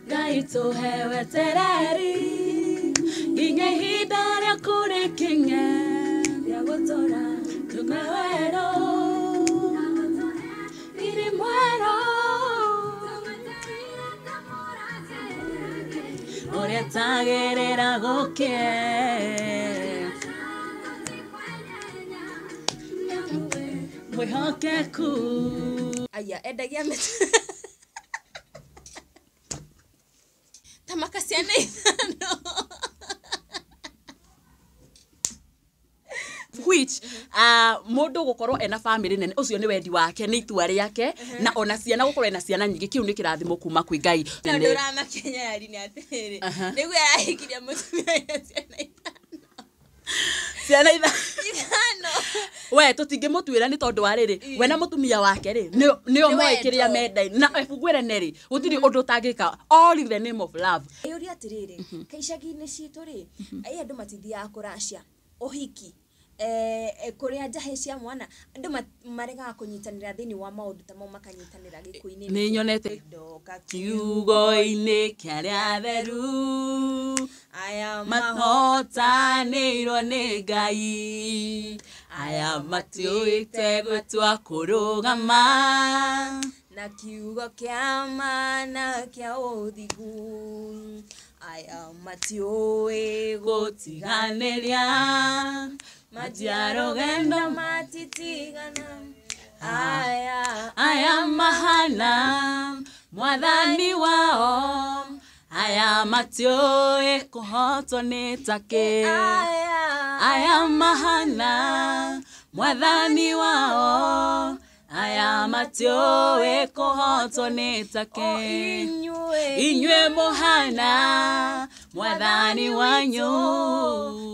Ngai tũhe wetereri nginya ihinda rĩaku rĩkinye rĩa gũtũra tume werũ riri mwerũ ũrĩa tagĩrĩra gũkĩe mwĩhokeku. Aya endagia mĩtĩ tamaka ciana 5. Which mũndũ gũkorwo ena family nene ũcio nĩ wendi wake, nĩ itua rĩake, na ona ciana gũkorwo ena ciana nyingĩ kĩu nĩ kĩrathimo kuma kwĩ Ngai. Na ũndũ ũramakia Nyarari nĩ atĩrĩrĩ, nĩguo arahikirie mũtumia wĩna ciana 5. Ciana 5. We tũtingĩmũtuĩra nĩ tondũ wa rĩrĩ, we na mũtumia wake rĩ nĩo Nĩ moĩ kĩrĩa wendo. mendaine. Na ngwĩre rĩ, gũtirĩ ũndũ ũtangĩka, all in the name of love. Yũria atĩrĩrĩ, kaicagi-inĩ citũ rĩ, ai andũ matithiaga kũracia ũhiki, kũrĩa njahĩ cia mwana andũ maregaga kũnyitanĩra thĩinĩ wa maũndũ ta mau, makanyitanĩra gĩkuũ-inĩ. Nĩ nyonete Ndoka kiugo-inĩ kĩa arĩa atheru aya mahotanĩirwo nĩ Ngai, aya matiũĩte gũtua kũrũgama na kiugo kĩa ma na kĩa ũthingu, aya matiũĩ gũtiganĩria majiarũgendo matitigana, aya aya mahana mwathani wao, aya matiũĩ kũhotwo nĩ takĩ, aya aya mahana mwathani wao, aya matiũĩ kũhotwo nĩ takĩ, inyuĩ inyuĩ mũhana mwathani wanyu,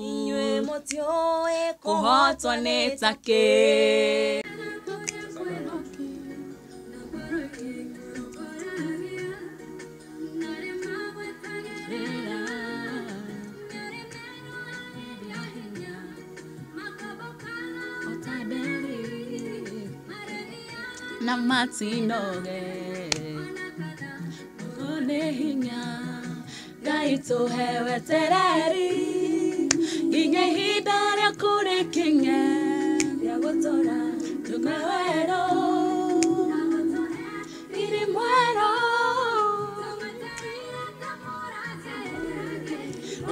inyuĩ mũtiũĩ kũhotwo nĩ takĩ. Na matinoge nĩ hinya Ngai tũhe wetereri nginya ihinda rĩaku rĩkinye rĩa gũtũra tume werũ riri mwerũ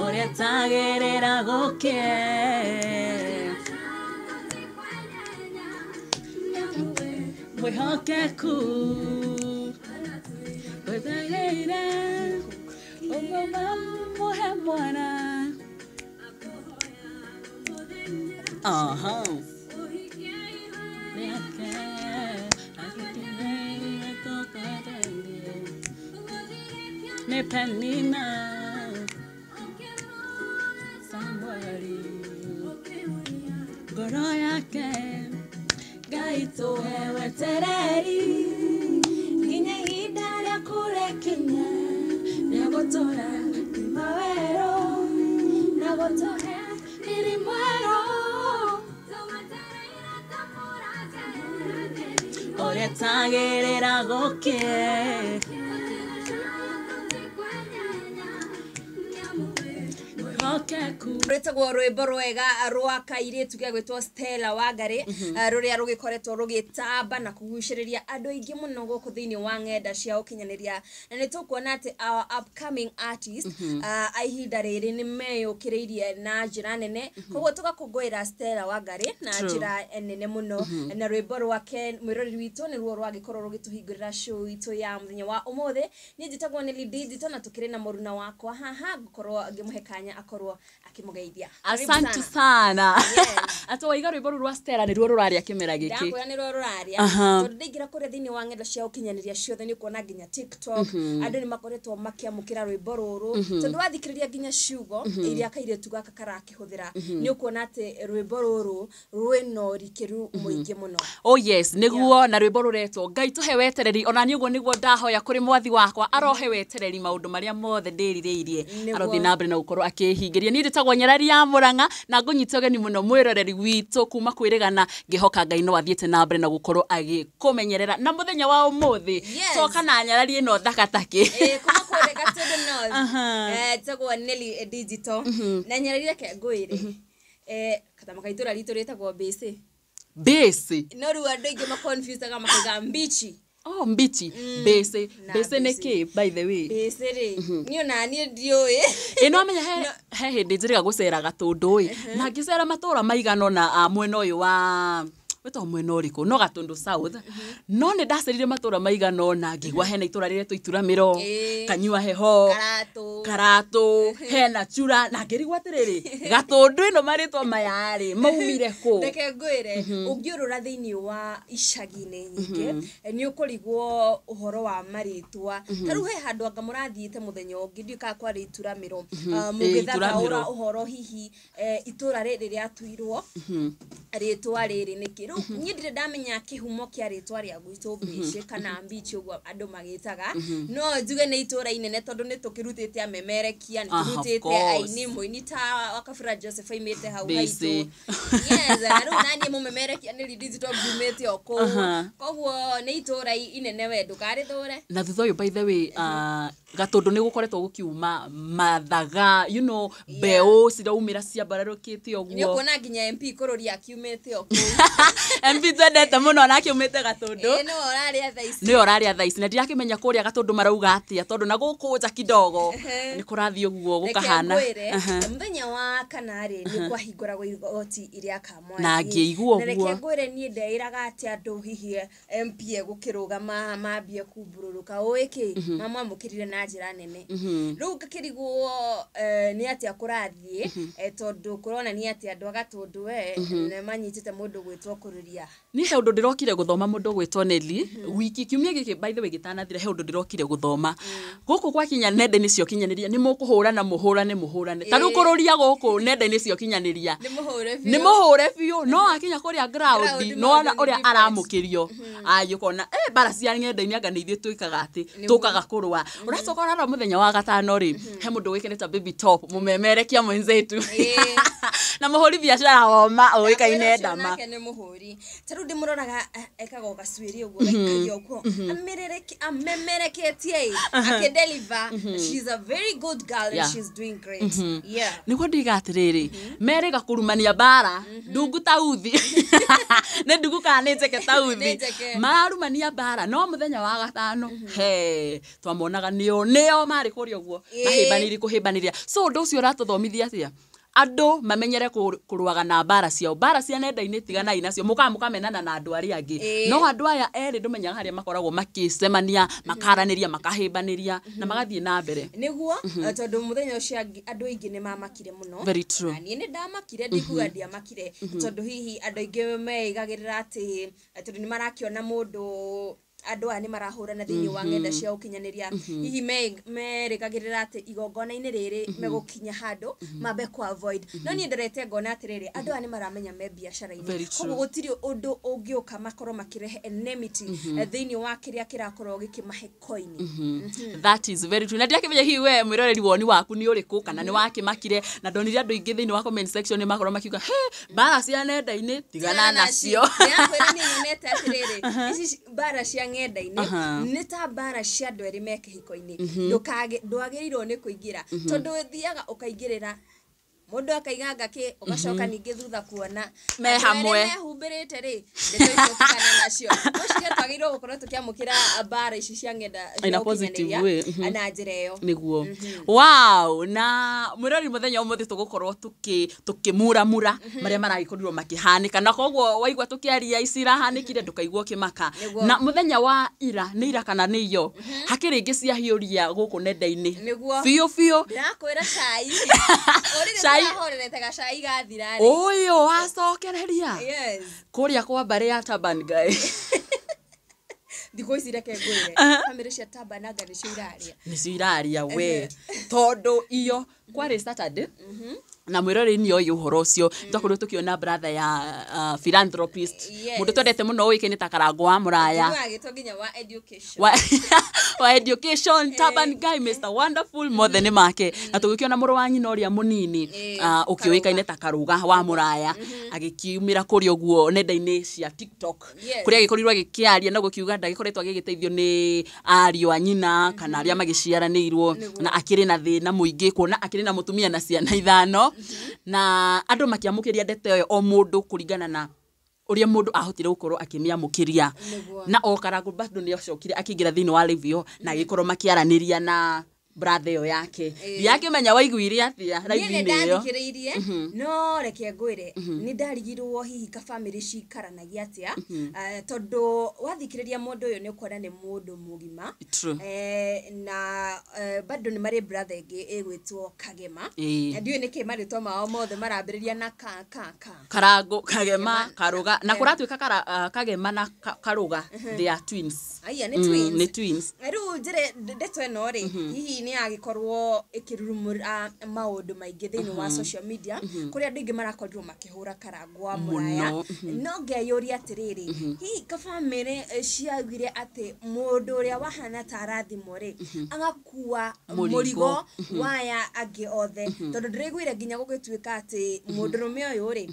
ũrĩa tagĩrĩra gũkĩe mwĩhokeku wetagĩire ũguo mamũhe mwana. Aha. Nĩ Penina Samueli ngoro yake Ngai tũhe wetereri nginya ihinda rĩaku rĩkinye rĩa gũtũra kuma werũ na gũtũhe riri mwerũ ũrĩa tagĩrĩra gũkĩe mwĩhokeku. Rwĩtagwo rwĩmbo rwega rwa kairĩtu gĩa gwĩtwo Stella Wangari, rũrĩa rũgĩkoretwo rũgĩtamba na kũgucĩrĩria andũ aingĩ mũno gũkũ thĩinĩ wa ng'enda cia ũkinyanĩria, na nĩ tũkuona atĩ our upcoming artist a ihinda rĩrĩ nĩ meyũkĩrĩirie na njĩra nene, koguo tũgakũngũĩra Stella Wangari na njĩra nene mũno na rwĩmbo rwake. Mwĩroreri witũ, nĩruo rwagĩkorwo rũgĩtũhingũrĩra show itũ ya mũthenya wa ũmũthĩ. Niĩ njĩtagwo Nelly Digital na tũkĩrĩ na mũruna wakwa haha, ngũkorwo ngĩmũhe kanya akorwo akĩmũgeithia. Karibu Asante sana. sana. Yes. Atĩ waiga rwĩmbo rũu rwa Stella nĩruo rũraria kĩmera gĩkĩ. Ndakwĩra nĩruo rũraria, tondũ ndaingĩra kũrĩa thĩinĩ wa ng'enda cia ũkinyanĩria ciothe nĩ ũkuona nginya TikTok andũ nĩ makoretwo makĩamũkĩra rwĩmbo rũrũ, tondũ wathikĩrĩria nginya ciugo iria kairĩtu gaka karakĩhũthĩra nĩ ũkuona atĩ rwĩmbo rũrũ rwĩna ũrikĩru mũingĩ mũno. Oh yes, nĩguo, na rwĩmbo rũretwo Ngai tũhe wetereri. Ona niĩ ũguo nĩguo ndahoya kũrĩ mwathi wakwa, arohe wetereri maũndũ marĩa mothe ndĩrirĩirie, arothiĩ na mbere na gũkorwo akĩhingĩria. Niĩ njĩtagwo Nyarari ya Mũrang'a na ngũnyita ũgeni mũno mwĩroreri witũ kuma kwĩrĩgana, ngĩhoka Ngai no athiĩte na mbere na gũkorwo agĩkũmenyerera na mũthenya wa ũmũthĩ. Yes. Toka na nyarari ĩno thaka takĩ. Kuma kũrĩa North. Njagwo Nelly Digital. Na nyarire ke ngwire. Katama ka itũra ritũ rĩtagwo Mbĩcĩ. Mbĩcĩ. No rĩu andũ aingĩ maconfusaga makauga mbichi. Oh, mbichi. Mbĩcĩ. Mbĩcĩ nĩ kĩ, by the way? Mbĩcĩ rĩ, niĩ ona niĩ ndiũĩ. Ĩ no menya he hĩndĩ njĩrĩga gũcera Gatũndũ ĩ, na ngĩcera matũra maigana ũna mwena ũyũ wa wĩtagwo mwena ũrĩkũ, no Gatũndũ South, no nĩ ndacerire matũra maigana ũna ngĩigua hena itũra rĩretwo Ituramĩro, Kanyua Heho, Karatũ, hena Chura, na ngĩrigwo atĩrĩrĩ, Gatũndũ ĩno marĩtwa maya rĩ maumire kũ? Reke ngwĩre, ũngĩũrũra thĩinĩ wa icagi-inĩ nyingĩ nĩ ũkũrigwo ũhoro wa marĩtwa. Ta rĩu he handũ anga mũrathiĩte mũthenya ũngĩ, ndiũĩ kana kwarĩ Ituramĩro, mũgĩthathaũra ũhoro hihi itũra rĩrĩ rĩatuirwo rĩtwa rĩrĩ nĩkĩ. Rĩu niĩ ndirĩ ndamenya kĩhumo kĩa rĩtwa rĩa gwitũ Mbĩcĩ kana Mbichi ũguo andũ magĩtaga, no njuge nĩ itũra inene tondũ nĩ tũkĩrutĩte amemerekia, nĩ tũrutĩte aini, mũini ta Wakabura Joseph aimĩte hau haitũ. Yes, na rĩu naniĩ mũmemerekia nĩ Digital ngiumĩte o kũu, koguo nĩ itũra inene we ndũkarĩthũre. Na thutha ũyũ by the way, Gatũndũ nĩ gũkoretwo gũkiuma mathaga, you know, mbeũ ciraumĩra ciambararũkĩte ũguo. Nĩ ũkuona nginya MP kũrũria akiumĩte o kũu. MP twendete mũno nake aumĩte Gatũndũ. Ĩĩ, nĩwe ũrarĩa thaa ici. Nĩwe ũrarĩa thaa ici, na ndirakĩmenya kũrĩa Gatũndũ marauga atĩa, tondũ na gũkũ nja kidogo nĩ kũrathiĩ ũguo gũkahana. Reke ngwĩre, mũthenya wa kana rĩ, nĩ kwahingũragwo igoti rĩa Kamwangi. Na ngĩigua ũguo. Na reke ngwĩre niĩ ndeĩraga atĩ andũ hihi MP egũkĩrũgama mambie kumbũrũrũka, ũĩ kĩ, mamwamũkĩrire na njĩra nene. Rĩu ngakĩrigwo nĩ atĩa kũrathiĩ, tondũ kũronania atĩ andũ a Gatũndũ we nĩ manyitĩte mũndũ gwĩtwo kũrũria. Niĩ he ũndũ ndĩrokire gũthoma mũndũ gwĩtwo Nelly wiki kiumia gĩkĩ, by the way, gĩtanathira, he ũndũ ndĩrokire gũthoma gũkũ gwakinya nenda-inĩ cia ũkinyanĩria, nĩ mũkũhũrana mũhũrane mũhũrane, ta rĩu kũrũria gũkũ nenda-inĩ cia ũkinyanĩria nĩ mũhũre biũ, nĩ mũhũre biũ, no akinya kũrĩa ground no ona ũrĩa aramũkĩrio ayi ũkona mbara cia nenda-inĩ anga nĩ ithuĩ twĩkaga atĩ tũkaga kũrũa. Ũracoka ũrarora mũthenya wa gatano rĩ, he mũndũ wĩkĩrĩte baby top, mũmemerekia mwenzetu na mũhũri biacara woma ũĩkaine ndama. Nake nĩ mũhũri, ta rĩu ndĩmũroraga ekaga o gacuĩrĩ ũguo gaikagia ũguo amemereketie akĩdeliver. She's a very good girl and she's doing great. Yeah, nĩguo ndiga atĩrĩrĩ, merĩga kũrumania mbara ndungu tauthi, nĩ ndungu kana nĩ njeke tauthi, mararumania mbara, no mũthenya wa gatano he twamonaga nĩo nĩo marĩ kũrĩa ũguo mahĩmbanĩirie kũhĩmbanĩria. So ũndũ ũcio ũratũthomithia atĩa? Andũ mamenyere kũrũaga na mbara ciao, mbara cia nenda-inĩ tiganai nacio, mũkaga mũkamenana na andũ arĩa angĩ, no andũ aya erĩ ndũmenyaga harĩa makoragwo makĩcemania, makaranĩria, makahĩmbanĩria na magathiĩ na mbere. Nĩguo, tondũ mũthenya ũcio andũ aingĩ nĩ mamakire mũno. Very true. Na niĩ nĩ ndamakire, ndikuga ndiamakire, tondũ hihi andũ aingĩ meigagĩrĩra atĩ tondũ nĩ marakĩona mũndũ andũ aya nĩ marahũrana thĩinĩ wa ng'enda cia ũkinyanĩria, hihi merĩgagĩrĩra atĩ igongona-inĩ rĩrĩ megũkinya handũ mambe ku avoid. No niĩ ndorete ngona atĩrĩrĩ, andũ aya nĩ maramenya me biacara-inĩ, koguo gũtirĩ ũndũ ũngĩũka makorwo makĩrehe enmity thĩinĩ wa kĩrĩa kĩrakorwo gĩkĩmahe coin. That is very true. Na ndirakĩmenya hihi we mwĩroreri woni waku nĩ ũrĩkũ, kana nĩ wakĩmakire, na ndonire andũ aingĩ thĩinĩ wa comment section nĩ makorwo makiuga he mbara cia nenda-inĩ tigana nacio. Ndĩrakwĩra niĩ nyonete atĩrĩrĩ, ici mbara cia ng'enda-inĩ nĩ ta mbara cia andũ erĩ me kĩhiko-inĩ, ndwagĩrĩirwo nĩ kũingĩra, tondũ ũthiaga ũkaingĩrĩra mũndũ akaiganga kĩ, ũgacoka ningĩ thutha kuona me hamwe mehumbĩrĩte rĩ, ndeto icio tigana nacio. Ngwĩciria twagĩrĩirwo gũkorwo tũkĩamũkĩra mbara ici cia ng'enda in a positive way na njĩra ĩyo. Nĩguo. Wow, na mwĩrori mũthenya ũmũthĩ tũgũkorwo tũkĩmuramura marĩa maragĩkorirwo makĩhanĩka, na koguo waigua tũkĩaria ici irahanĩkire ndũkaigua ũkĩmaka. Na mũthenya wa ira, nĩ ira kana nĩ iyo, hakĩrĩ ingĩ ciahiũria gũkũ nenda-inĩ biũ biũ. Ndĩrakwĩra cai Cai ahorerete gacai gathira rĩ, ũyũ wacokereria yes kũrĩa kwa mbarĩ ya Taban guy. Thikũ ici reke ngwĩre, bamĩrĩ cia Taban anga nĩcio iraria, nĩcio iraria we, tondũ iyo kwarĩ Saturday Na mwiroreri nĩ oĩ ũhoro ũcio, twakorirwo tũkĩona brother ya philanthropist, mũndũ twendete mũno ũĩkaine ta Karangũ wa Mũraya, agĩtwo nginya wa education, wa education, Taban guy, Mr Wonderful, mothe nĩ make. Na tũgĩkĩona mũrũ wa nyina ũrĩa mũnini ũkĩũĩkaine ta Karũga wa Mũraya agĩkiumĩra kũrĩa ũguo nenda-inĩ cia TikTok, kũrĩa agĩkorirwo agĩkĩaria na gũkiuga ndagĩkoretwo agĩgĩteithio nĩ ariũ a nyina kana arĩa magĩciaranĩirwo, na akĩrĩ na thĩna mũingĩ kuona akĩrĩ na mũtumia na ciana 5. Na andũ makĩamũkĩria ndeto ĩyo o mũndũ kũringana na ũrĩa mũndũ ahotire gũkorwo akĩmĩamũkĩria. Na o Karangũ bado nĩ acokire akĩingĩra thĩinĩ wa live ĩyo na agĩkorwo makĩaranĩria na brother ĩyo yake. Ndiakĩmenya waiguire atĩa live-inĩ ĩyo. Nĩ ndathikĩrĩirie, no reke ngwĩre nĩ ndarigirwo hihi ka family cikaranagia atĩa, tondũ wathikĩrĩria mũndũ ũyũ nĩ ũkuona nĩ mũndũ mũgima. Na bado nĩ marĩ brother ĩngĩ ĩgwĩtwo Kagema. Ndiũĩ nĩkĩ marĩtwa mao mothe marambĩrĩria na ka ka ka. Karangũ, Kagema, Karũga, na kũratuĩka Kagema na Karũga they are twins. Aya nĩ twins. Nĩ twins. Rĩu njĩre ndeto ĩno rĩ, hihi nĩ yagĩkorwo ĩkĩrurumũra maũndũ maingĩ thĩinĩ wa social media, kũrĩa andũ aingĩ marakorirwo makĩhũra Karangũ wa Mũraya. No ngeyũria atĩrĩrĩ, hihi ka family ciaugire atĩ mũndũ ũrĩa wahana ta arathimwo rĩ, agakua mũrigo waya angĩ othe, tondũ ndĩraiguire nginya gũgĩtuĩka atĩ mũndũrũme ũyũ rĩ,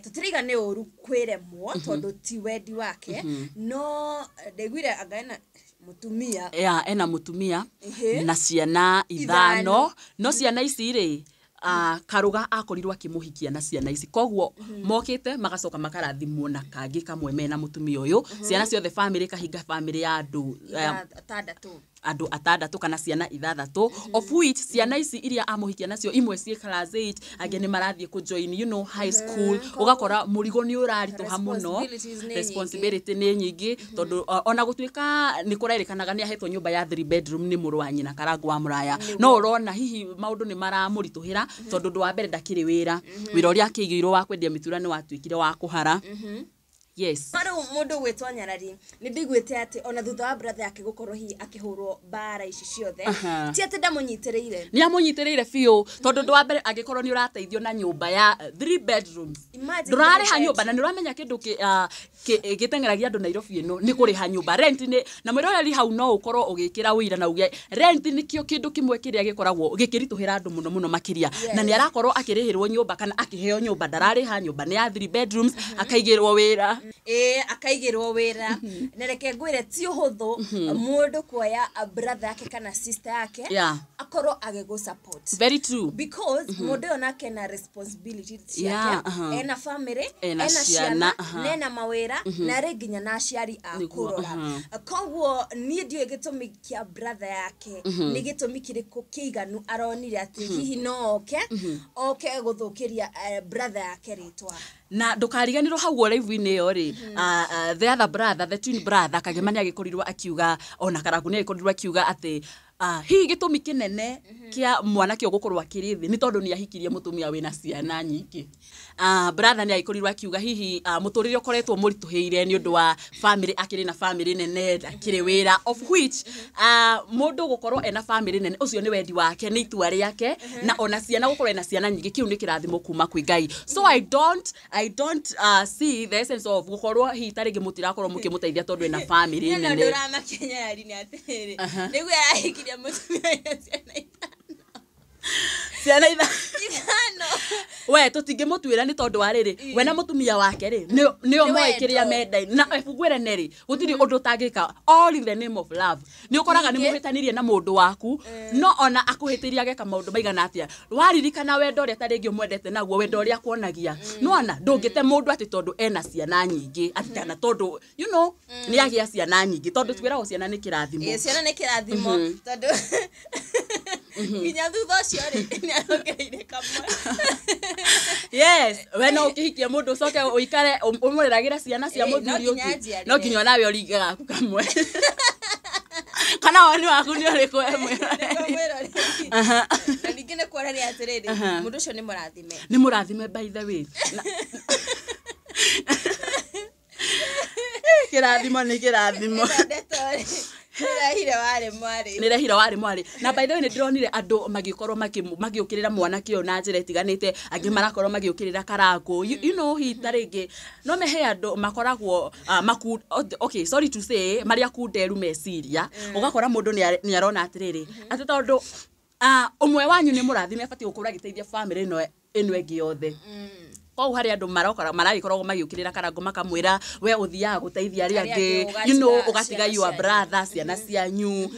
tũtiraiga nĩ ũru kwĩremwo tondũ ti wendi wake, no ndaiguire anga ena mũtumia. Ena mũtumia na ciana 5. No ciana ici rĩ, Karũga akorirwo akĩmũhikia na ciana ici, koguo mokĩte magacoka makarathimwo na kangĩ kamwe mena mũtumia ũyũ. Ciana ciothe family kahinga family ya andũ andũ 6 kana ciana 6, of which ciana ici iria amũhikia nacio imwe ciĩ class 8, angĩ nĩ marathiĩ kũ join you know high school. Ũgakora mũrigo nĩ ũraritũha mũno, responsibility nĩ nyingĩ, tondũ ona gũtuĩka nĩ kũrerĩkanaga nĩ ahetwo nyũmba ya 3 bedroom nĩ mũrũ wa nyina Karangũ wa Mũraya, no ũrona hihi maũndũ nĩ maramũritũhĩra, tondũ ũndũ wa mbere ndakĩrĩ wĩra, wĩra ũrĩa akĩigĩirwo wa kwendia mĩtura nĩ watuĩkire wa kũhara. Yes. Rĩu mũndũ gwĩtwo Nyarari nĩ ndiguĩte atĩ ona thutha wa brother yake gũkorwo hihi akĩhũrwo mbara ici ciothe, ti atĩ ndamũnyitĩrĩire. Nĩ amũnyitĩrĩire biũ, tondũ ũndũ wa mbere angĩkorwo nĩ ũrateithio na nyũmba ya 3 bedrooms, ndũrarĩha nyũmba, na nĩ ũramenya kĩndũ gĩteng'eragia andũ Nairobi ĩno nĩ kũrĩha nyũmba rent nĩ, na mwĩroreri hau no ũkorwo ũgĩkĩra ũira na uge rent nĩkĩo kĩndũ kĩmwe kĩrĩa gĩkoragwo gĩkĩritũhĩra andũ mũno mũno makĩria. Na nĩ arakorwo akĩrĩhĩrwo nyũmba kana akĩheo nyũmba, ndararĩha nyũmba nĩ ya 3 bedrooms, akaigĩrwo wĩra. Akaigĩrwo wĩra. Na reke ngwĩre ti ũhũthũ mũndũ kuoya brother yake kana sister yake akorwo agĩgũ support. Very true. Because mũndũ ũyũ nake ena responsibility ciake, ena family, ena ciana, ena mawĩra, na arĩ nginya na aciari a kũrora. Koguo niĩ ndiũĩ gĩtũmi kĩa brother yake nĩ gĩtũmi kĩrĩkũ kĩiganu aronire atĩ hihi no oke gũthũkĩria brother yake rĩtwa. Na ndũkariganĩrwo hau ũguo live-inĩ ĩyo rĩ, the other brother, the twin brother Kagema nĩ agĩkorirwo akiuga, ona Karangũ nĩ agĩkorirwo akiuga atĩ hihi gĩtũmi kĩnene kĩa mwanake ũyũ gũkorwo akĩrĩ thĩ nĩ tondũ nĩ ahikirie mũtumia wĩna ciana nyingĩ. Brother nĩ agĩkorirwo akiuga hihi mũtũrĩre ũkoretwo mũritũhĩire nĩ ũndũ wa family, akĩrĩ na family nene, akĩrĩ wĩra, of which mũndũ gũkorwo ena family nene ũcio nĩ wendi wake, nĩ itua rĩake, na ona ciana gũkorwo ena ciana nyingĩ kĩu nĩ kĩrathimo kuma kwĩ Ngai. So I don't see the essence of gũkorwo hihi ta rĩngĩ mũtirakorwo mũkĩmũteithia tondũ ena family nene. No ndũramakia Nyarari nĩ atĩrĩrĩ, nĩguo arahikirie mũtumia wĩna ciana 5. Ciana 5. We tũtingĩmũtuĩra nĩ tondũ wa rĩrĩ, we na mũtumia wake rĩ nĩo moĩ kĩrĩa mendaine, na ngwĩre nĩ rĩ gũtirĩ ũndũ ũtangĩka, all in the name of love. Nĩ ũkoraga nĩ mũhĩtanirie na mũndũ waku, no ona akũhĩtĩria ageka maũndũ maigana atĩa, waririkana wendo ũrĩa ta rĩngĩ ũmwendete naguo, wendo ũrĩa akuonagia, nĩwona ndũngĩte mũndũ atĩ tondũ ena ciana nyingĩ, atĩ kana tondũ you know nĩ agĩa ciana nyingĩ, tondũ twĩragwo ciana nĩ kĩrathimo. Ciana nĩ kĩrathimo, tondũ nginya thutha ũcio rĩ nĩ arongereire kamwe. Yes, we no ũkĩhikia mũndũ ũcoke ũikare ũmũreragĩra ciana cia mũthuri ũngĩ, no nginya onawe ũringe gaku kamwe. Kana woni waku nĩ ũrĩkũ we mwĩroreri? Na ningĩ nĩ kuonania atĩrĩrĩ, mũndũ ũcio nĩ mũrathime. Nĩ mũrathime by the way. Kĩrathimo nĩ kĩrathimo. Nĩrehire warĩ mwarĩ. Nĩrehire warĩ mwarĩ. Na by the way, nĩ ndĩronire andũ magĩkorwo magĩũkĩrĩra mwanake ũyũ na njĩra ĩtiganĩte. Angĩ marakorwo magĩũkĩrĩra Karangũ, you know, hihi ta rĩngĩ no mehe andũ makoragwo maku, okay, sorry to say, marĩa kunderu meciria. Ũgakora mũndũ nĩ arona atĩrĩrĩ, atĩ tondũ ũmwe wanyu nĩ mũrathime, abatiĩ gũkorwo agĩteithia famĩlĩ ĩno ĩngĩ yothe. Koguo harĩ andũ marokora maragĩkoragwo magĩũkĩrĩra Karangũ, makamwĩra, we ũthiaga gũteithia arĩa Arĩa angĩ, angĩ, you know, ũgatiga ũgatiga ciana your cianyu. brother, ciana cianyu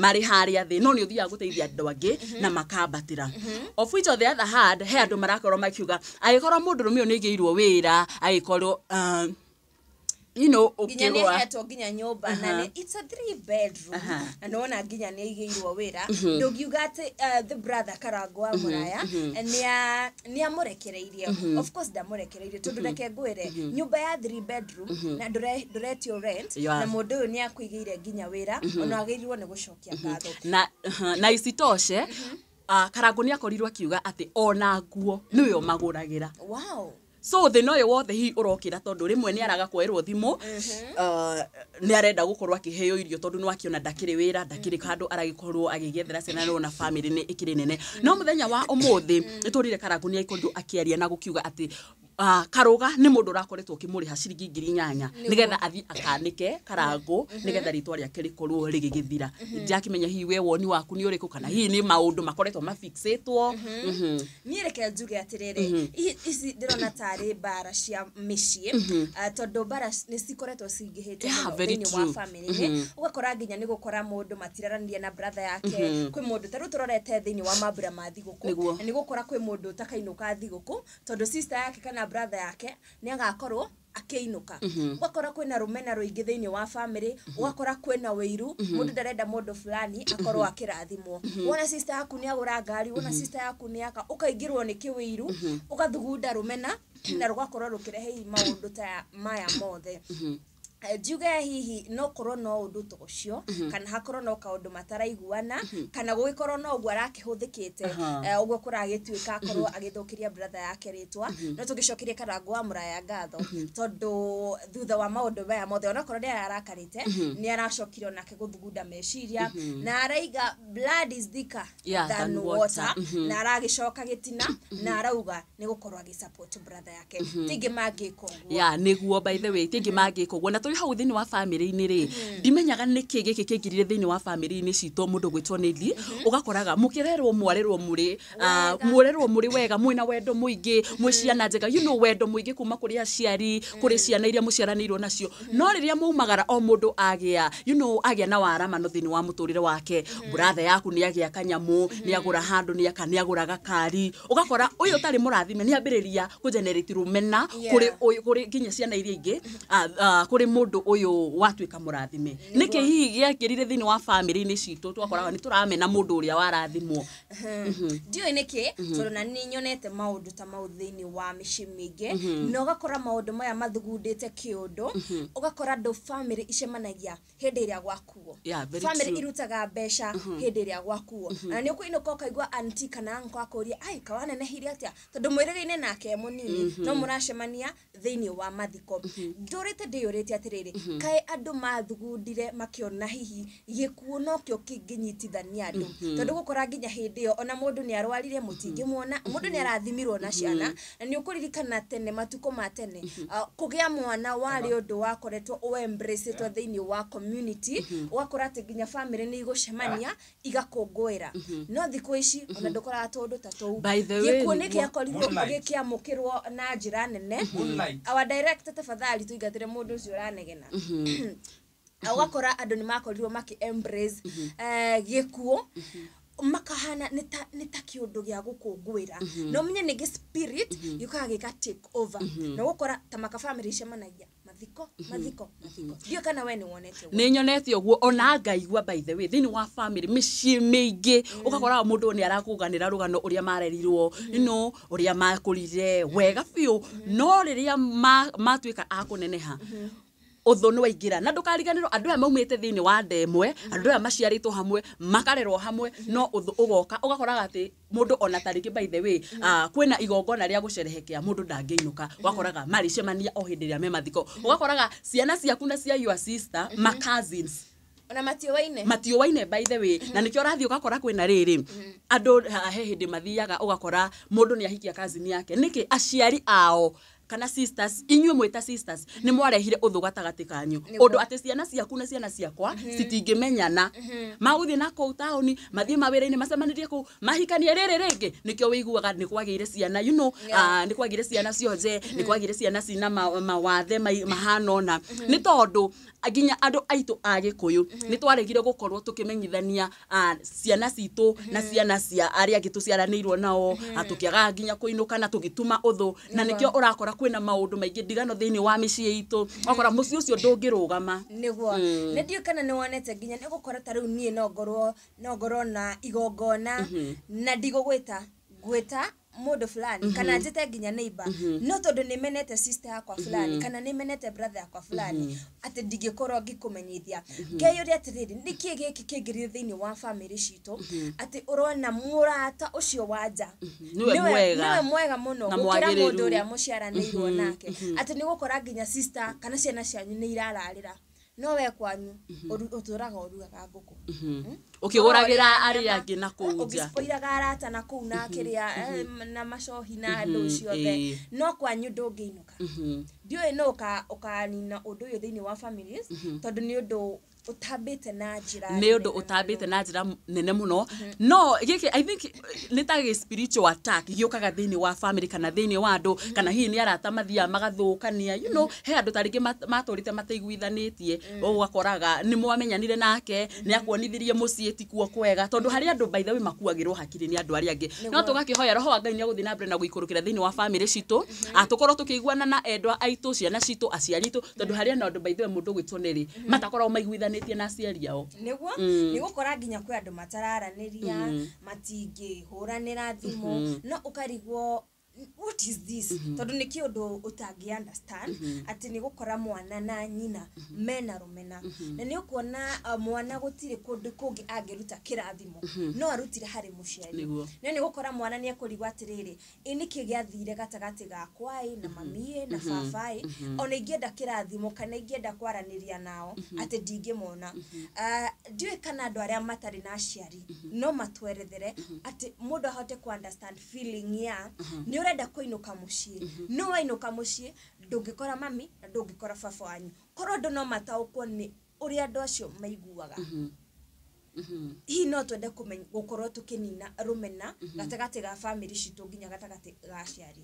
marĩ harĩa thĩ, no nĩ ũthiaga gũteithia andũ angĩ na makambatĩra. Of which, on the other hand, he andũ marakorwo makiuga angĩkorwo mũndũrũme ũyũ nĩ aigĩirwo wĩra, agĩkorwo nginya nĩ ũkĩgũra ahetwo nginya nyũmba na it's a three bedroom, na nĩwona nginya nĩ aigĩirwo wĩra, ndũngiuga atĩ the brother Karangũ wa Mũraya nĩ amũrekereirie. Of course ndamũrekereirie, tondũ reke ngwĩre, nyũmba ya three bedroom na ndũretio rent, na mũndũ ũyũ nĩ akũigĩire nginya wĩra, ona agĩrĩirwo nĩ gũcokia ngatho. Na isitoshe, Karangũ nĩ akorirwo akiuga atĩ ona nguo nĩwe ũmagũragĩra. So thĩna ũyũ wothe hihi ũrokĩra tondũ rĩmwe nĩ araga kuoerwo thimũ, nĩ arenda gũkorwo akĩheo irio, tondũ nĩ wakĩona ndakĩrĩ wĩra, ndakĩrĩ handũ aragĩkorwo agĩgĩethera ciana, nĩ wona famĩlĩ nĩ ĩkĩrĩ nene. No mũthenya wa ũmũthĩ nĩ tũrire Karangũ nĩ akorirwo akĩaria na gũkiuga atĩ Karũga nĩ mũndũ ũrakoretwo ũkĩmũrĩha ciringi 8,000 nĩgetha athiĩ akanĩke Karangũ, nĩgetha rĩtwa rĩake rĩkorwo rĩgĩgĩthira. Ndirakĩmenya hihi we woni waku nĩ ũrĩkũ, kana hihi nĩ maũndũ makoretwo mafixĩtwo. Niĩ reke njuge atĩrĩrĩ, ici ndĩrona tarĩ mbara cia mĩciĩ, tondũ mbara nĩ cikoretwo cingĩhĩte mũno very thĩinĩ wa true. famĩlĩ-inĩ. Ũgakora nginya nĩ gũkora mũndũ matiraranĩria na brother yake. Kwĩ mũndũ ta rĩu tũrorete thĩinĩ wa mambura ma thigũkũ, na nĩ gũkora kwĩ mũndũ ũtakainũka thigũkũ tondũ sister yake kana brother yake nĩ agakorwo akĩinũka. Ũgakora kwĩna rũmena rũingĩ thĩinĩ wa famĩlĩ, ũgakora kwĩna wĩiru, mũndũ ndarenda mũndũ fulani akorwo akĩrathimwo. Wona sister yaku nĩ agũra ngari, wona sister yaku nĩ aka, ũkaingĩrwo nĩ kĩwĩiru, ũgathugunda rũmena na rũgakorwo rũkĩrehe hihi maũndũ ta maya mothe. Njuge hihi no korwo no ũndũ ta ũcio, kana hakorwo no kaũndũ mataraiguana, kana gũgĩkorwo no ũguo arakĩhũthĩkĩte, ũguo kũragĩtuĩka akorwo agĩthũkĩria brother yake rĩtwa. No tũgĩcokerie Karangũ wa Mũraya ngatho, tondũ thutha wa maũndũ maya mothe, onakorwo nĩ ararakarĩte, nĩ aracokire onake gũthugunda meciria na araiga blood is thicker than than water, water. Na aragĩcoka gĩtina na arauga nĩ gũkorwo agĩsupport brother yake, tingĩ mangĩka ũguo. Ya, nĩguo, by the way, tingĩ mangĩka ũguo. Na tũrĩ hau thĩinĩ wa famĩlĩ-inĩ rĩ, ndimenyaga nĩkĩ gĩkĩ kĩingĩrire thĩinĩ wa famĩlĩ-inĩ citũ. Mũndũ gwĩtwo Nelly, ũgakoraga mũkĩrerwo, mwarerwo mũrĩ mwarerwo mũrĩ wega, mwĩna wendo mũingĩ, mwĩ ciana njega, wendo mũingĩ kuma kũrĩ aciari, kũrĩ ciana iria mũciaranĩirwo nacio. No rĩrĩa maumagara, o mũndũ agĩa agĩa na waramano thĩinĩ wa mũtũrĩre wake, brother yaku nĩ agĩa kanyamũ, nĩ agũra handũ, nĩ aka, nĩ agũra gakari, ũgakora ũyũ ũtarĩ mũrathime nĩ ambĩrĩria kũgenerate rũmena kũrĩ kũrĩ nginya ciana iria ingĩ, kũrĩ mũndũ ũyũ watuĩka mũrathime. Nĩkĩ hihi gĩakĩrire thĩinĩ wa famĩlĩ-inĩ citũ twakoraga nĩ tũramena mũndũ ũrĩa warathimwo? Ndiũĩ nĩkĩ, tondũ na nĩ nyonete maũndũ ta mau thĩinĩ wa mĩciĩ mĩingĩ, na ũgakora maũndũ maya mathugundĩte kĩũndũ, ũgakora andũ famĩlĩ icemanagia hĩndĩ ĩrĩa gwakuo, Yeah, very famĩlĩ true. irutaga mbeca hĩndĩ ĩrĩa gwakuo, na nĩ ũkũinũka ũkaigua auntie kana uncle akũria, ai, kawanenehire atĩa, tondũ mwĩrĩga-inĩ nake e mũnini, no mũracemania thĩinĩ wa mathiko. Ndũrĩte ndĩyũrĩtie atĩrĩrĩ, kaĩ andũ mathugundire makĩona hihi gĩkuũ nokĩo kĩngĩnyitithania andũ? Tondũ gũkora nginya hĩndĩ ĩyo ona mũndũ nĩ arwarire, mũtingĩmuona, mũndũ nĩ arathimirwo na ciana. Na nĩ ũkũririkana tene, matukũ ma tene, kũgĩa mwana warĩ ũndũ wakoretwo ũembraceĩtwo thĩinĩ wa community, ũgakora atĩ nginya famĩlĩ nĩ igũcemania igakũngũĩra. No thikũ ici ona ndũkoraga tũndũ ta tũu. By the way, Gĩkuũ nĩ nĩguo. gĩakorirwo Moonlight. gĩkĩamũkĩrwo na njĩra nene. Moonlight. Our director, tafadhali tũingatĩre mũndũ ũcio ũranegena. Ũgakora andũ nĩ makorirwo makĩ embrace gĩkuũ, makahana nĩ ta kĩũndũ gĩa gũkũngũĩra, na ũmenye nĩngĩ spirit gĩũkaga gĩka take over, na ũgũkora ta maka family icemanagia mathiko, mathiko, mathiko. Ndiũĩ kana we nĩ wonete ũguo. Nĩ nyonete ũguo, ona ngaigua, by the way, thĩinĩ wa family mĩciĩ mĩingĩ ũgakoraga mũndũ nĩ arakũganĩra rũgano ũrĩa marerirwo, ũrĩa makũrire wega biũ, no rĩrĩa matuĩka a kũneneha, ũthũ nĩ waingĩra. Na ndũkariganĩrwo andũ aya maumĩte thĩinĩ wa nda ĩmwe, andũ aya maciarĩtwo hamwe, makarerwo hamwe, no ũthũ ũgoka, ũgakoraga atĩ mũndũ ona tarĩngĩ, by the way, kwĩna igongona rĩa gũcerehekea, mũndũ ndangĩinũka. Ũgakoraga marĩcemania o hĩndĩ ĩrĩa me mathiko. Ũgakoraga ciana ciaku na cia your sister ma cousins. Ona matiũaine. Matiũaine, by the way, na nĩkĩo ũrathiĩ ũgakora kwĩna rĩrĩ andũ he hĩndĩ mathiaga ũgakora mũndũ nĩ ahikia cousin yake. Nĩkĩ aciari ao kana sisters, inyuĩ mwĩta sisters, nĩ mwarehire ũthũ gatagatĩ kanyu, ũndũ atĩ ciana ciaku na ciana ciakwa citingĩmenyana. Magũthiĩ na kũu taũni, mathiĩ mawĩra-inĩ, macemanĩrie kũu, mahikanie rĩrĩ rĩngĩ. Nĩkĩo wĩiguaga nĩ kwagĩire ciana, nĩ kwagĩire ciana cionje, nĩ kwagĩire ciana cina mawathe mahana ũna, nĩ tondũ nginya andũ aitũ a Gĩkũyũ nĩ twaregire gũkorwo tũkĩmenyithania ciana citũ na ciana cia arĩa angĩ tũciaranĩirwo nao, tũkĩaga nginya kũinũka na tũgĩtuma ũthũ, na nĩkĩo ũrakora kwĩna maũndũ maingĩ ndigano thĩinĩ wa mĩciĩ itũ, ũgakora mũciĩ ũcio ndũngĩrũgama. Nĩguo, nĩ ndiũĩ kana nĩ wonete nginya nĩ gũkora ta rĩu niĩ no ngorwo na igongona na ndigũgwĩta, ngwĩta mũndũ fulani kana njĩte nginya neighbor, no tondũ nĩ menete sister yakwa fulani kana nĩ menete brother yakwa fulani, atĩ ndingĩkorwo ngĩkũmenyithia. Ngeyũria atĩrĩrĩ, nĩkĩ gĩkĩ kĩingĩrire thĩinĩ wa family citũ atĩ ũrona mũrata ũcio wa nja nĩwe mwega. Nĩwe mwega mũno na gũkĩra mwagĩrĩru. Mũndũ ũrĩa mũciaranĩirwo nake, atĩ nĩ gũkora nginya sister kana ciana cianyu nĩ irararĩra, no we kwanyu ũtũraga ũrugaga ngũkũ. Ũkĩgũragĩra arĩa angĩ na kũu nja. Ũgĩspoiraga arata na kũu na kĩrĩa na macohi na andũ ciothe, no kwanyu ndũngĩinũka. Ndiũĩ no ũkanina ũndũ ũyũ thĩinĩ wa families, tondũ nĩ ũndũ ũtambĩte na njĩra nĩ ũndũ nene. Ũtambĩte na njĩra nene mũno, no gĩkĩ I think nĩ ta gĩ spiritual attack gĩũkaga thĩinĩ wa family kana thĩinĩ wa andũ, kana hihi nĩ arata mathiaga magathũkania. He andũ ta rĩngĩ matũrĩte mataiguithanĩtie, ũgakoraga nĩ mwamenyanire nake, nĩ akuonithirie mũciĩ tikuo kwega, tondũ harĩ andũ, by the way, makuagĩrwo hakiri nĩ andũ arĩa angĩ. No tũgakĩhoya roho wa Ngai nĩ agũthiĩ na mbere na gũikũrũkĩra thĩinĩ wa family citũ, tũkorwo tũkĩiguana na endwa aitũ, ciana citũ, aciari aitũ, tondũ harĩ na andũ, by the way, mũndũ ũgwĩtwo nĩrĩ matakoragwo maiguithanĩtie na aciari ao. Nĩguo, nĩ gũkora nginya kwĩ andũ matararanĩria, matingĩhũranĩra thimũ, no ũkarigwo what is this, tondũ nĩ kĩũndũ ũtangĩ understand atĩ nĩ gũkora mwana na nyina mena rũmena, na nĩ ũkuona mwana gũtirĩ kũndũ kũngĩ angĩruta kĩrathimo no arutire harĩ mũciari. No nĩ gũkora mwana nĩ ekũrigwo atĩrĩrĩ, ĩ nĩkĩ gĩathire gatagatĩ gakwa ĩ na mami ĩ na baba ĩ, ona ingĩenda kĩrathimo kana ingĩenda kwaranĩria nao atĩ ndingĩmona. Ndiũĩ kana andũ arĩa matarĩ na aciari no matwerethere atĩ mũndũ ahote ku understand feeling ya nĩ ũrenda kũinũka mũciĩ, no wainũka mũciĩ ndũngĩkora mami na ndũngĩkora baba wanyu. Korwo andũ no mataũkwo nĩ ũrĩa andũ acio maiguaga, hihi no twende gũkorwo tũkĩnina rũmena gatagatĩ ga family citũ nginya gatagatĩ ga aciari.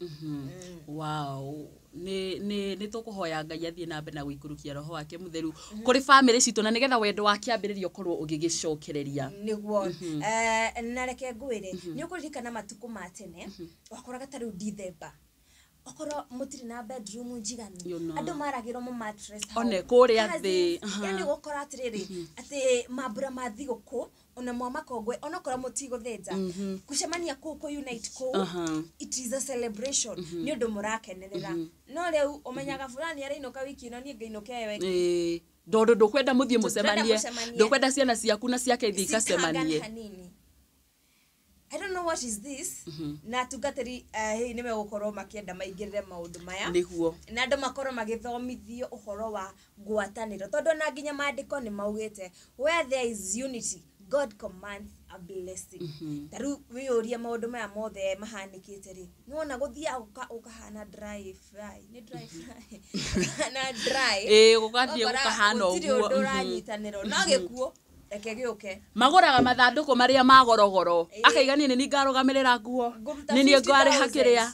Wow, nĩ tũkũhoya Ngai athiĩ na mbere na gũikũrũkia roho wake mũtheru kũrĩ family citũ, na nĩgetha wendo wa kĩambĩrĩria ũkorwo ũgĩgĩcokereria. Nĩguo. Na reke ngwĩre, nĩ ũkũririkana matukũ ma tene wakoraga ta rĩu Dithemba okorwo mũtirĩ na bedroom njiganu, andũ maragĩrwo mu mattress hau. One kũrĩa thĩ. Cousins, yani gũkora atĩrĩrĩ atĩ mambura ma thigũkũ ona mwa makongwe, onokorwo mũtigũthĩnja, gũcemania kũu, kũ unite kũu, it is a celebration, nĩ ũndũ mũrakenerera. No rĩu ũmenyaga fulani arainũka wiki ĩno, niĩ ngainũka ĩyo ĩngĩ. Ĩĩ, tondũ ndũkwenda mũthiĩ mũcemanie. Mũcemanie. Ndũkwenda ciana ciaku na ciake ithiĩ Cikahangana ikacemanie. Hanini. I don't know what is this, na atungatĩri hihi nĩ megũkorwo makĩenda maingĩrĩre maũndũ maya, na andũ makorwo magĩthomithio ũhoro wa ngwatanĩro, tondũ ona nginya maandĩko nĩ maugĩte where there is unity, God commands a blessing. Ta rĩu wĩyũrie maũndũ maya mothe mahanĩkĩte rĩ, nĩwona gũthiaga ũkahana dry fry, nĩ dry fry, ũkahana dry. Ĩĩ, gũgathiĩ Ũgakora gũkahana gũtirĩ ũguo. ũndũ ũranyitanĩrwo, no gĩkuũ reke gĩũke. Magũraga mathandũkũ marĩa ma gorogoro, akaiga niĩ nĩ niĩ ngarũgamĩrĩra nguo, Ngũruta nĩ niĩ ngwarĩha 50,000. kĩrĩa,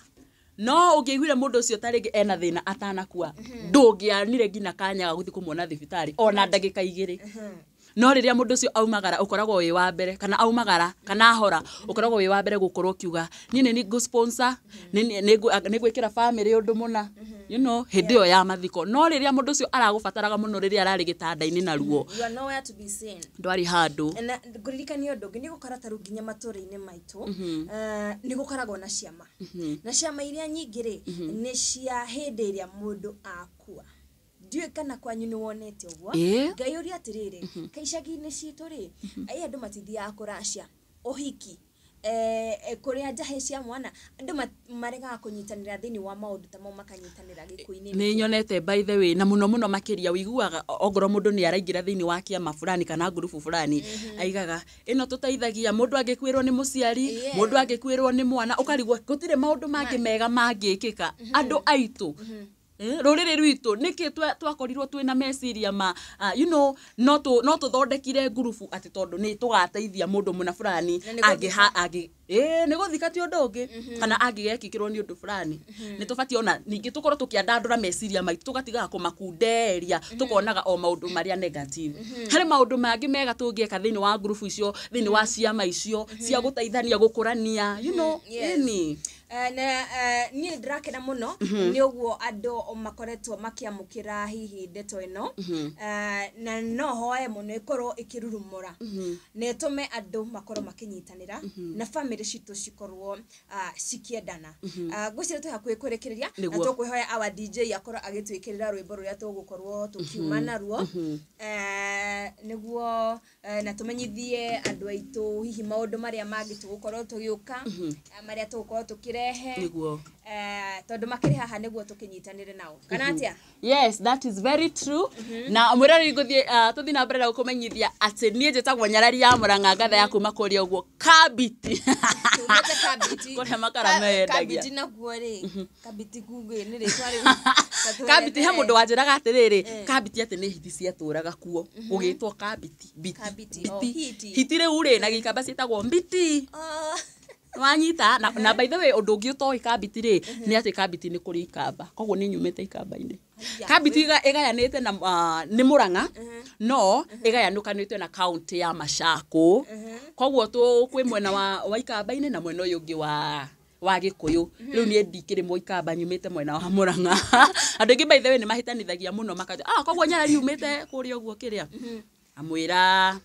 no ũngĩaiguire mũndũ ũcio ta rĩngĩ ena thĩna atanakua, ndũngĩanire nginya kanya ga gũthiĩ kũmuona thibitarĩ ona ndagĩka 2. No rĩrĩa mũndũ ũcio aumagara, ũkoragwo wĩ wa mbere, kana aumagara kana ahora, ũkoragwo wĩ wa mbere gũkorwo ũkiuga niĩ nĩ niĩ ngũ sponsor, nĩ ngwĩkĩra family ũndũ mũna, hĩndĩ ĩyo ya mathiko. No rĩrĩa mũndũ ũcio aragũbataraga mũno, rĩrĩa ararĩ gĩtanda-inĩ na ruo, You are nowhere to be seen. Ndwarĩ handũ. Na ngũririkania ũndũ ũngĩ, nĩ gũkora ta rĩu nginya matũra-inĩ maitũ nĩ gũkoragwo na ciama, na ciama iria nyingĩ rĩ nĩ cia hĩndĩ ĩrĩa mũndũ akua. Ndiũĩ kana kwanyu nĩ wonete ũguo. Ngai ũria atĩrĩrĩ, kaicagi-inĩ citũ rĩ, ai andũ matithiaga kũracia ũhiki. Kũrĩa njahĩ cia mwana andũ maregaga kũnyitanĩra thĩinĩ wa maũndũ ta mau makanyitanĩra gĩkuũ-inĩ. Nĩ nyonete by the way, na mũno mũno makĩria ũiguaga ongorwo mũndũ nĩ araingĩra thĩinĩ wa kĩama fulani kana ngurubu fulani, aigaga ĩno tũteithagia mũndũ angĩkuĩrwo nĩ mũciari, mũndũ angĩkuĩrwo nĩ mwana, ũkarigwo gũtirĩ maũndũ mangĩ mega mangĩkĩka. Andũ aitũ, rũrĩrĩ rwitũ nĩkĩ twakorirwo twĩna meciria ma you know, no tũthondekire ngurubu atĩ tondũ nĩ tũgateithia mũndũ mũna fulani angĩ nĩ gũthika ti ũndũ ũngĩ, kana angĩgekĩkĩrwo nĩ ũndũ fulani. Nĩ tũbatiĩ ona ningĩ tũkorwo tũkĩandandũra meciria maitũ, tũgatigaga kũmakunderia, tũkonaga o maũndũ marĩa negative. Harĩ maũndũ mangĩ mega tũngĩka thĩinĩ wa ngurubu icio, thĩinĩ wa ciama icio cia gũteithania, gũkũrania, you know, ĩni. Na niĩ ndĩrakena mũno nĩ ũguo andũ makoretwo makĩamũkĩra hihi ndeto ĩno, na no hoe mũno ĩkorwo ĩkĩrurumũra na ĩtũme andũ makorwo makĩnyitanĩra na bamĩrĩ citũ cikorwo cikĩendana. Ngwĩciria twĩ hakuhĩ kũrĩkĩrĩria, na tũkwĩhoya our DJ akorwo agĩtwĩkĩrĩra rwĩmbo rũrĩa tũgũkorwo tũkiuma naruo, nĩguo na tũmenyithie andũ aitũ hihi maũndũ marĩa mangĩ tũgũkorwo tũgĩũka, marĩa tũgũkorwo tũkĩrehe, nĩguo tondũ makĩrĩ haha nĩguo tũkĩnyitanĩre nao, kana atĩa? Yes, that is very true. Na mwĩrori ngũthiĩ tũthiĩ na mbere na gũkũmenyithia atĩ niĩ njĩtagwo Nyarari ya Mũrang'a, ngatha ya kuma kũrĩa ũguo Kabiti. Tumĩte Kabiti. Kũrĩa makara mendagia. Kabiti nakuo rĩ, Kabiti kuge nĩ rĩtwa rĩu. Kabiti he mũndũ wanjĩraga atĩrĩrĩ, Kabiti atĩ nĩ hiti ciatũraga kuo, gũgĩtwo Kabiti, Kabiti, biti. Hiti rĩu rĩ na Gĩkamba ciĩtagwo mbiti. Wanyita na by the way ũndũ ũngĩ ũtoĩ Kabiti rĩ nĩ atĩ Kabiti nĩ kũrĩ Ikamba, koguo nĩ nyumĩte Ikamba-inĩ. Kabiti ĩgayanĩte na nĩ Mũrang'a, no ĩgayanũkanĩte na kaunti ya Machakos, koguo kwĩ mwena wa Ikamba-inĩ na mwena ũyũ ũngĩ wa Gĩkũyũ. Rĩu niĩ ndikĩrĩ Mũikamba, nyumĩte mwena wa Mũrang'a. Andũ aingĩ by the way nĩ mahĩtanithagia mũno makauga, koguo Nyarari umĩte kũrĩa ũguo kĩrĩa, amwĩra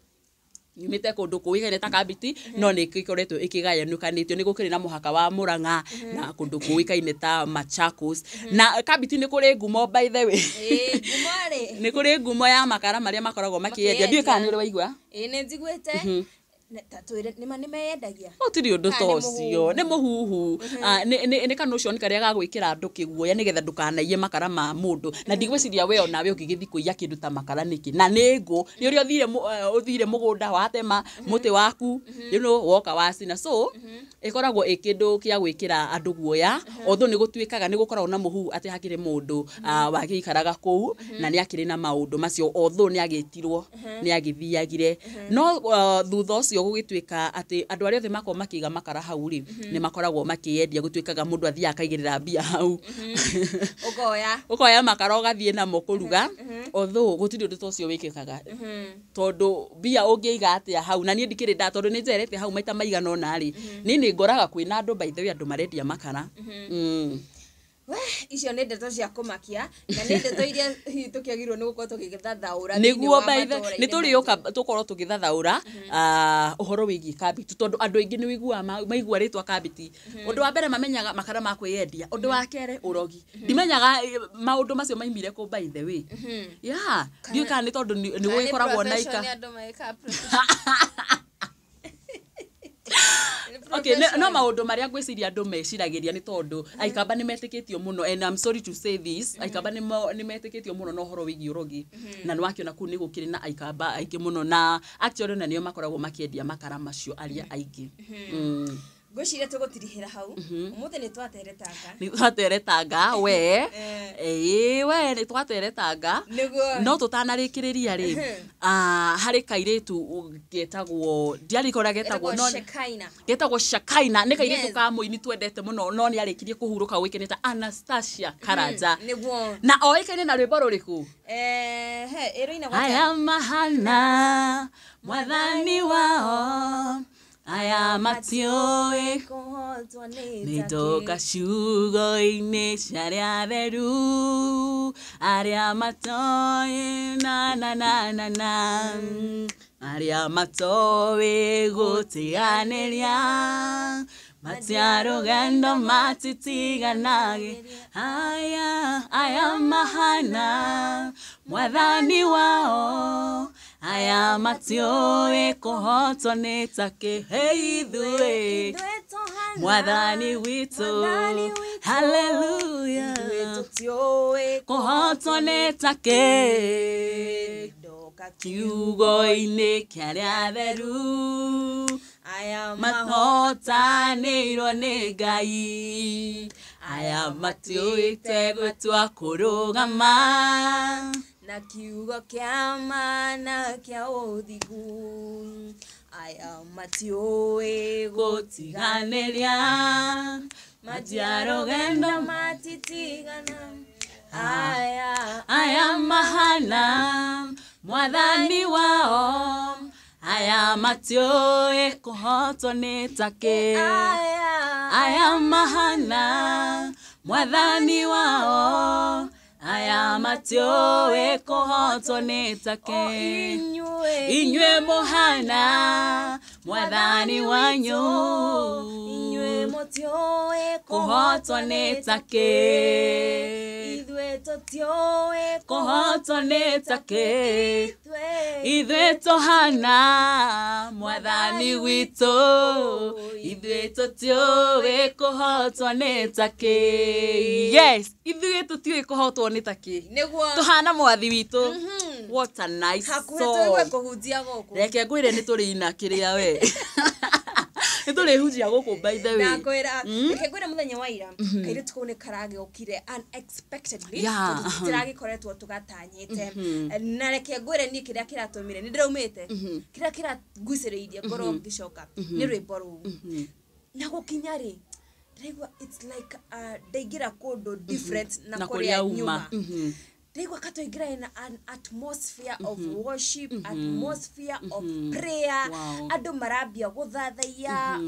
nyumĩte kũndũ kũĩkaine ta Kabiti, no nĩ ĩkoretwo ĩkĩgayanũkanĩtio, nĩ gũkĩrĩ na mũhaka wa Mũrang'a na kũndũ kũĩkaine ta Machakos. Na Kabiti nĩ kũrĩ ngumo by the way. Ngumo rĩ? Nĩ kũrĩ ngumo ya makara marĩa makoragwo makĩendia. Ndiũĩ kana nĩ ũrĩ waigua? Ĩĩ nĩ njiguĩte. Nĩ meyendagia? Gũtirĩ ũndũ ta ũcio, nĩ mũhuhu. Nĩ kanotion karĩa ga gwĩkĩra andũ kĩguoya nĩgetha ndũkanaiye makara ma mũndũ. Na ndigwĩciria we onawe ũngĩgĩthiĩ kũiya kĩndũ ta makara nĩkĩ? Na nĩ ngũ, nĩ ũrĩa ũthire mũgũnda watema mũtĩ waku, you know, woka wacina. So ĩkoragwo ĩ kĩndũ kĩa gwĩkĩra andũ guoya, although nĩ gũtuĩkaga nĩ gũkoragwo na mũhuhu atĩ hakĩrĩ mũndũ wagĩikaraga kũu na nĩ akĩrĩ na maũndũ macio, although nĩ agĩtirwo, nĩ agĩthiagire. No thutha ũcio gũgĩtuĩka atĩ andũ arĩa othe makoragwo makĩiga makara hau rĩ, nĩ makoragwo makĩendia, gũtuĩkaga mũndũ athiaga akaigĩrĩra mbia hau. Ũkoya makara ũgathiĩ namo kũruga, although gũtirĩ ũndũ ta ũcio wĩkĩkaga, tondũ mbia ũngĩiga atĩa hau? Na niĩ ndikĩrĩ nda, tondũ nĩ njerete hau maita maigana ũna rĩ, niĩ nĩ ngoraga kwĩna andũ by the way andũ marendia makara. We, icio nĩ ndeto cia kũmakia, na nĩ ndeto iria hihi tũkĩagĩrĩirwo nĩ gũkorwo tũgĩthathaũra nĩguo by the nĩ tũrĩũka tũkorwo tũgĩthathaũra ũhoro wĩgiĩ Kabiti, tondũ andũ aingĩ nĩ ũiguaga maigua rĩtwa Kabiti, ũndũ wa mbere mamenyaga makara ma kwĩyendia, ũndũ wa kerĩ ũrogi. Ndimenyaga maũndũ macio maimire kũ by the way. Yeah, ndiũĩ kana nĩ tondũ nĩ gũgĩkoragwo na ika. Okay, no maũndũ marĩa ngwĩciria andũ meciragĩria nĩ tondũ Aikamba nĩ metĩkĩtio mũno, and I'm sorry to say this, Aikamba nĩ metĩkĩtio mũno na ũhoro wĩgiĩ ũrogi, na nĩ wakĩona kũu nĩ gũkĩrĩ na Aikamba aingĩ mũno, na actually na nĩo makoragwo makĩendia makara macio arĩa aingĩ. Ngwĩciria tũgũtirihĩra hau. Ũmũthĩ nĩ twateretanga. Nĩ twateretanga, we. Ĩĩ, we nĩ twateretanga. No tũtanarĩkĩrĩria rĩ, harĩ kairĩtu getagwo, ndiarikora getagwo, no getagwo Shakaina, nĩ kairĩtu ka mũini twendete mũno, no nĩ arĩkirie kũhurũka ũĩkaine ta Anastasia Karanja. Na oĩkaine na rwĩmbo rũrĩkũ? Aya mahana mwathani wao, aya matiũĩ nĩ ndoka ciugo-inĩ cia arĩa atheru, arĩa matoĩ na na na na na, arĩa matoĩ gũtiganĩria, matiarũgendo matitiganagĩ, aya aya mahana mwathani wao, Aya matiũĩ kũhotwo nĩ takĩ. Hey, ithuĩ mwathani witũ, haleluya, kũhotwo nĩ takĩ. Kiugo-inĩ kĩa arĩa atheru aya mahotanĩirwo nĩ Ngai, aya matiũĩte gũtua kũrũgama na kiugo kĩa ma na kĩa ũthingu, aya matiũĩ gũtiganĩria majiarũgendo matitigana, aya aya mahana mwathani wao, aya matiũĩ kũhotwo nĩ takĩ, aya mahana mwathani wao, aya matiũĩ kũhotwo nĩ takĩ. Inyuĩ mũhana mwathani wanyu, inyuĩ mũtiũĩ kũhotwo nĩ takĩ, ithuĩ tũtiũĩ kũhotwo nĩ takĩ, ithuĩ tũhana mwathani witũ, ithuĩ tũtiũĩ kũhotwo nĩ takĩ. Yes, ithuĩ tũtiũĩ kũhotwo nĩ takĩ, nĩguo tũhana mwathi witũ. What a nice hakuhĩ song. tũigue kũhunjia gũkũ. Reke ngwĩre nĩ tũrĩina kĩrĩa we nĩ tũrĩhunjia gũkũ, by the way. Ndakwĩra, reke ngwĩre mũthenya wa ira kairĩtu kau nĩ karagĩũkire unexpectedly, tondũ tũtiragĩkoretwo tũgatanyĩte, na reke ngwĩre niĩ kĩrĩa kĩratũmire nĩ ndĩraumĩte, kĩrĩa kĩrangucĩrĩirie ngorwo ngĩcoka nĩ rwĩmbo rũu, na gũkinya rĩ ndĩraigua it's like ndaingĩra kũndũ different na na kũrĩa kũrĩa uma. nyuma, ndaigua katwaingĩra in an atmosphere of worship, atmosphere of prayer. Andũ marambia gũthathaiya,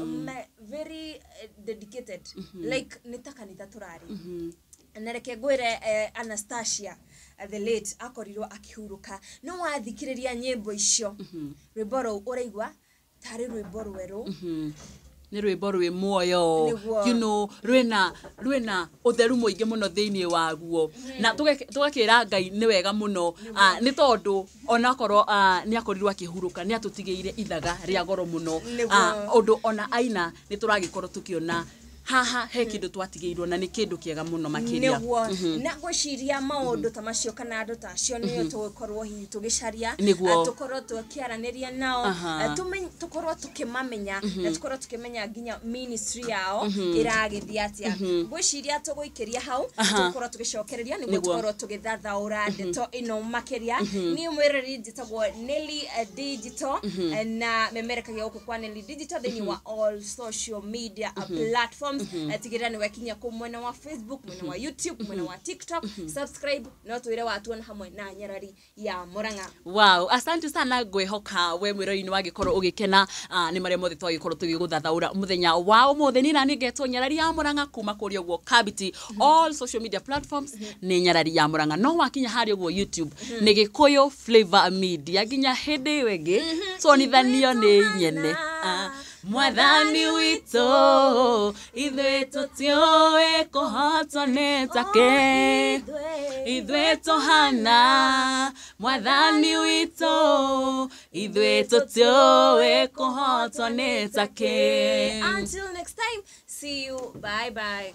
very dedicated, like nĩ ta kanitha tũrarĩ. Na reke ngwĩre Anastasia the late akorirwo akĩhurũka, no wathikĩrĩria nyĩmbo icio, rwĩmbo rũu ũraigua tarĩ rwĩmbo rwerũ. Nĩ rwĩmbo rwĩ muoyo. Nĩguo. You know, rwĩna ũtheru mũingĩ mũno thĩinĩ waguo, na tũgakĩra Ngai nĩ wega mũno, nĩ tondũ onakorwo nĩ akorirwo akĩhurũka, nĩ atũtigĩire ithaga rĩa goro mũno. Nĩguo. Ũndũ ona aina nĩ tũragĩkorwo tũkĩona haha he kĩndũ twatigĩirwo, na nĩ kĩndũ kĩega mũno makĩria. Nĩguo, na ngwĩciria maũndũ ta macio kana andũ ta acio nĩo tũgũkorwo hihi tũgĩcaria. Nĩguo. Tũkorwo tũkĩaranĩria nao, tũkorwo tũkĩmamenya na tũkorwo tũkĩmenya nginya ministry yao ĩragĩthiĩ atĩa. Ngwĩciria tũgũikĩria hau, tũgũkorwo tũgĩcokereria nĩguo Nĩguo. tũkorwo tũgĩthathaũra ndeto ĩno makĩria. Niĩ mwĩrori njĩtagwo Nelly Digital, na memerekagia gũkũ kwa Nelly Digital thĩinĩ wa all social media platforms. Tigĩrĩra nĩ wekinyia kũu mwena wa Facebook, mwena wa YouTube, mwena wa TikTok, subscribe no twĩre watuona hamwe na Nyarari ya Mũrang'a. Wow, asante sana. Ngwĩhoka we mwĩrori-inĩ wagĩkorwo ũgĩkena nĩ marĩa mothe twagĩkorwo tũgĩgũthathaũra mũthenya wa ũmũthĩ. Niĩ nani ngetwo Nyarari ya Mũrang'a kuma kũrĩa ũguo Kabiti. All social media platforms nĩ Nyarari ya Mũrang'a, no wakinya harĩa ũguo YouTube nĩ Gĩkũyũ Flavor Media. Nginya hĩndĩ ĩyo ĩngĩ, tuonithanio nĩ nyene. Mwathani witũ, ithuĩ tũtiũĩ kũhotwo nĩ takĩ, ithuĩ tũhana mwathani witũ, ithuĩ tũtiũĩ kũhotwo nĩ takĩ. Until next time, see you, bye bye.